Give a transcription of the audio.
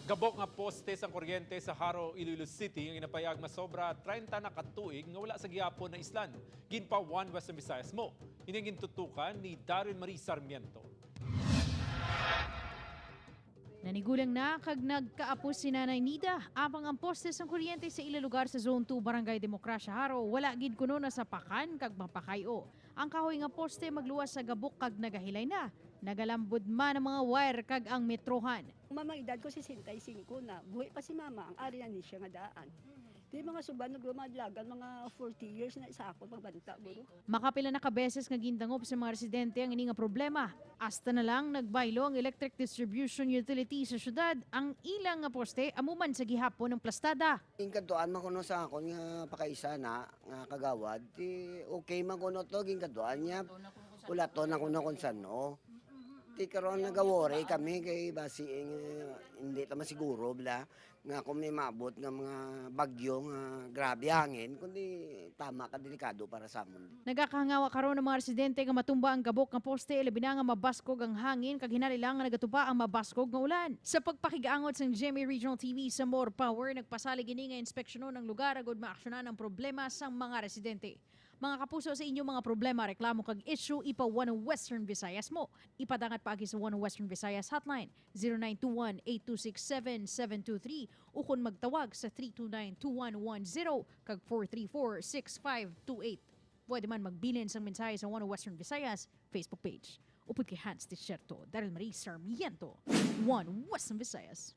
Gabok nga poste sang kuryente sa Jaro, Iloilo City ang ginapayag masobra 30 na katuig nga wala sa gihapon na islan. Ginpa One Western Visayas mo. Ini gintutukan ni Daryl Marie Sarmiento. Nanigulang na kag nagkaapo si Nanay Nida apang ang poste sang kuryente sa ila lugar sa Zone 2, Barangay Demokrasya, Jaro, wala gid kuno na sapakan kag mapakayo. Ang kahoy nga poste magluwas sa gabok kag nagahilay na. Nagalambod man ang mga wire kag ang metrohan. Mama, edad ko 65 na. Buhi pa si mama, ang ari na ni siya nga daan. Di mga suban naglumadlagan, mga 40 years na isa ako pagbanta guro. Makapila na ka beses nga gindangop sa mga residente ang ini nga problema. Hasta na lang nagbaylo ang electric distribution utility sa syudad, ang ilang nga poste amuman sa gihapon ng plastada. Ginkaduan man kuno sa akon nga pakaisa na nga kagawad, ti okay man kuno to ginkaduan niya. Wala to na kuno kung sano. Ti karon nagawori kami kay basi eh, hindi ta masiguro bla nga kung may maabot nga mga bagyo nga grabe hangin kundi tama ka delikado para sa amon. Nagakahangawa karon ang mga residente nga matumba ang gabok nga poste, labi na nga mabaskog ang hangin kag hinalilang nga nagatupa ang mabaskog nga ulan. Sa pagpakigaangot sang GMA Regional TV sa More Power, nagpasalig ini nga inspeksyonon ang lugar agod maaksyonan ang problema sang mga residente. Mga kapuso, sa inyong mga problema, reklamo kag issue, ipa One Western Visayas mo. Ipadangat paagi sa One Western Visayas hotline 0921-826-7723 o kung magtawag sa 329-2110 kag 434-6528. Pwede man magbilin sang mensahe sa One Western Visayas Facebook page. Upod kay Hans Desierto, Daryl Marie Sarmiento, One Western Visayas.